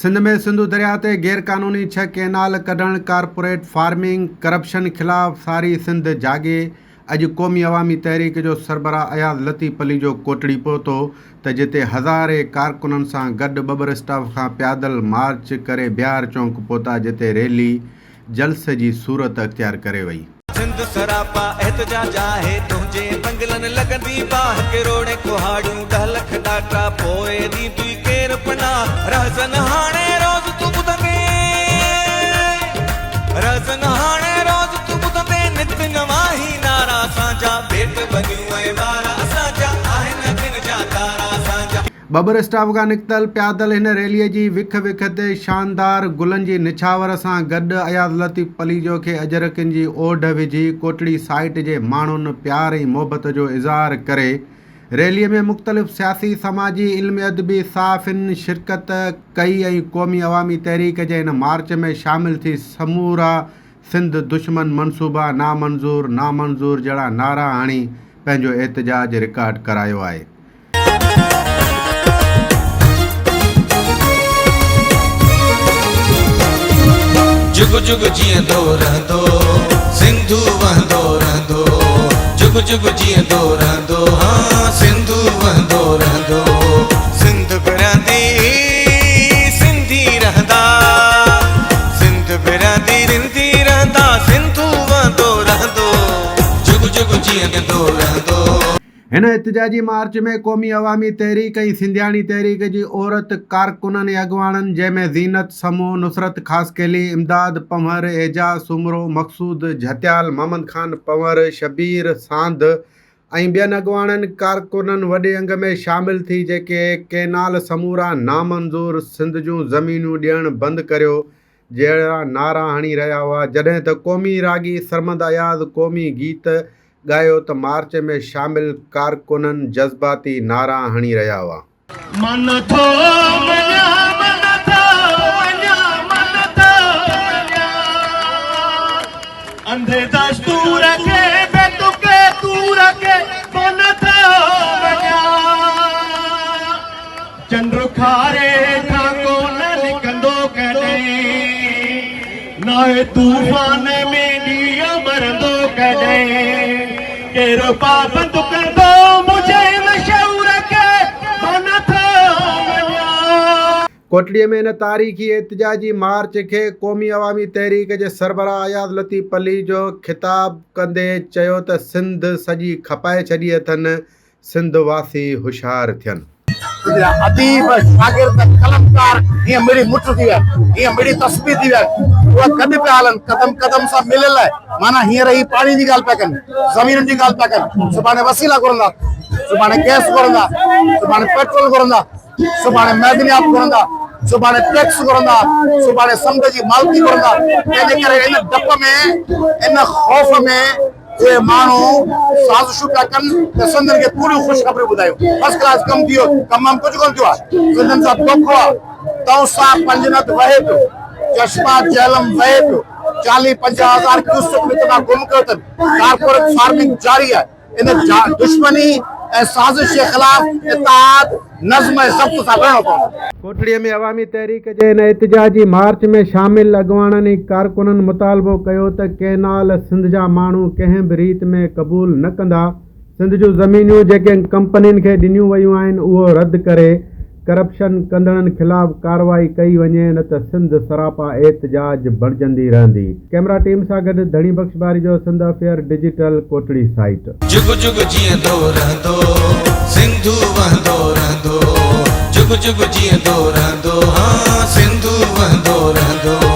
سنڌ ۾ سنڌو درياء تي غيرقانوني ڇهه ڪئنال ڪڍڻ، ڪارپوريٽ فارمنگ، ڪرپشن خلاف ساري سنڌ جاڳي، اڄ قومي عوامي تحريڪ جو سربراهه اياز لطيف پليجو ڪوٽڙي پهتو ته جتي هزارين ڪارڪنن سان گڏ ٻٻر اسٽاپ کان پيادل مارچ ڪري بهار چونڪ پهتا جتي ريلي جلسي جي صورت اختيار ڪري وئي. سنڌ سراپا احتجاج آهي تنهنجي بنگلن لڳندي باهه ڪروڙين ڪهاڙيون ڏهه لک ڏاٽا پوء ڏيندي ڪير پناهه رهزن هاڻي روز تون ٻڌندين رهزن هاڻي روز تون ٻڌندين نت نوان هي نعرا اسان جا ٻيٽ ٻنيون ۽ ٻارا اسان جا آهن اکين جا تارا اسان جا. ٻٻر اسٽاپ کان نڪتل پيادل هن ريليء جي وک وک تي شاندار گلن جي نڇاور سان گڏ اياز لطيف پليجو کي اجرڪن جي اوڍ وجهي ڪوٽڙي سائيٽ جي ماڻهن پيار ۽ محبت جو اظهار ڪري ريليء ۾ مختلف سياسي سماجي علمي ادبي صحافين شرڪت ڪئي ۽ قومي عوامي تحريڪ جي هن مارچ ۾ شامل ٿي سمورا سنڌ دشمن منصوبا نامنظور نامنظور جهڙا نعرا هڻي پنهنجو احتجاج رڪارڊ ڪرايو آهي. جڳ جڳ جيئندو رهندو سنڌو وهندو رهندو جڳ جڳ جيئندو رهندو ها سنڌو وهندو رهندو سنڌ به رهندي سنڌي رهندا سنڌ به رهندي سنڌي رهندا سنڌو وهندو رهندو جڳ جڳ جيئندو رهندو. هن احتجاجي مارچ ۾ قومي عوامي تحريڪ ۽ سنڌياڻي تحريڪ جي عورت ڪارڪنن ۽ اڳواڻن جنهن ۾ زينت سمون، نصرت خاصخيلي، امداد پنهور، اعجاز سومرو، مقصود جهتيال، محمد خان پنهور، شبير ساند ۽ ٻين اڳواڻن ڪارڪنن وڏي انگ ۾ شامل ٿي جيڪي ڪئنال سمورا نامنظور، سنڌ جون زمينون ڏيڻ بند ڪريو جهڙا نعرا هڻي رهيا هئا جڏهن ته قومي راڳي سرمد اياز قومي گيت ڳايو ته مارچ ۾ شامل ڪارڪنن جذباتي نعرا هڻي رهيا هئا. من ٿو مڃان من ٿو مڃان من ٿو مڃان انڌي دستور کي بي تڪي تور کي من ٿو مڃان چنڊ کاري کان ڪونه لڪندو ڪڏهن، ناهي طوفان ۾ ڏيئو ٻرندو ڪڏهن، ڪير پابند ڪندو منهنجي هن شعور کي، مان نه ٿو مڃان. ڪوٽڙي ۾ هن تاريخي احتجاجي مارچ کي قومي عوامي تحريڪ جي سربراهه اياز لطيف پليجو خطاب ڪندي چيو ته سنڌ سڄي کپائي ڇڏي اٿن، سنڌ واسي هوشيار ٿين. سنڌ جا اديب، شاگرد، قلمڪار هيئن مڙي مٺ ٿي ويا آهن، هيئن مڙي تسبيح ٿي ويا آهن، اهي گڏ پيا هلن، قدم قدم سان مليل آهي، معنيٰ هينئر هي پاڻي جي ڳالهه پيا ڪن، زمينن جي ڳالهه پيا ڪن، سڀاڻي وسيلا گهرندا، سڀاڻي گئس گهرندا، سڀاڻي پيٽرول گهرندا، سڀاڻي معدنيات گهرندا، سڀاڻي ٽيڪس گهرندا، سڀاڻي سمنڊ جي مالڪي گهرندا، تنهن جي ڪري ان ڊپ ۾، ان خوف ۾. اهي ماڻهو سازشون پيا ڪن ته سندن کي ڪوڙيون خوشخبريون ٻڌايون. فرسٽ ڪلاس ڪم ٿي ويو، ڪم وم ڪجهه ڪونه ٿيو آهي. سندن سان دوکو آهي. تونسا پنجند وهي پيو، چشما جهلم وهي پيو، چاليهه 50 هزار ڪيوسڪ وچ مان گم ڪيو اٿن. ڪارپوريٽ فارمنگ جاري آهي. ان دشمني ۽ سازش جي خلاف اتحاد، نظم ۽ ضبط سان وڙهڻو پوندو. ڪوٽڙي ۾ عوامي تحريڪ جي هن احتجاجي مارچ ۾ شامل اڳواڻن ۽ ڪارڪنن مطالبو ڪيو ته ڪئنال سنڌ جا ماڻهو ڪنهن به ريت ۾ قبول نه ڪندا، سنڌ جون زمينيون جيڪي ڪمپنين کي ڏنيون ويون آهن اهو رد ڪري ڪرپشن ڪندڙن خلاف ڪارروائي ڪئي وڃي نه ته سنڌ سراپا احتجاج بڻجندي رهندي. ڪئميرا ٽيم سان گڏ Dhani Bakhsh Barejo Sindh affair digital Kotri site. جڳ جڳ جيئندو رهندو سنڌو وهندو رهندو جڳ جڳ جيئندو رهندو ها سنڌو وهندو رهندو.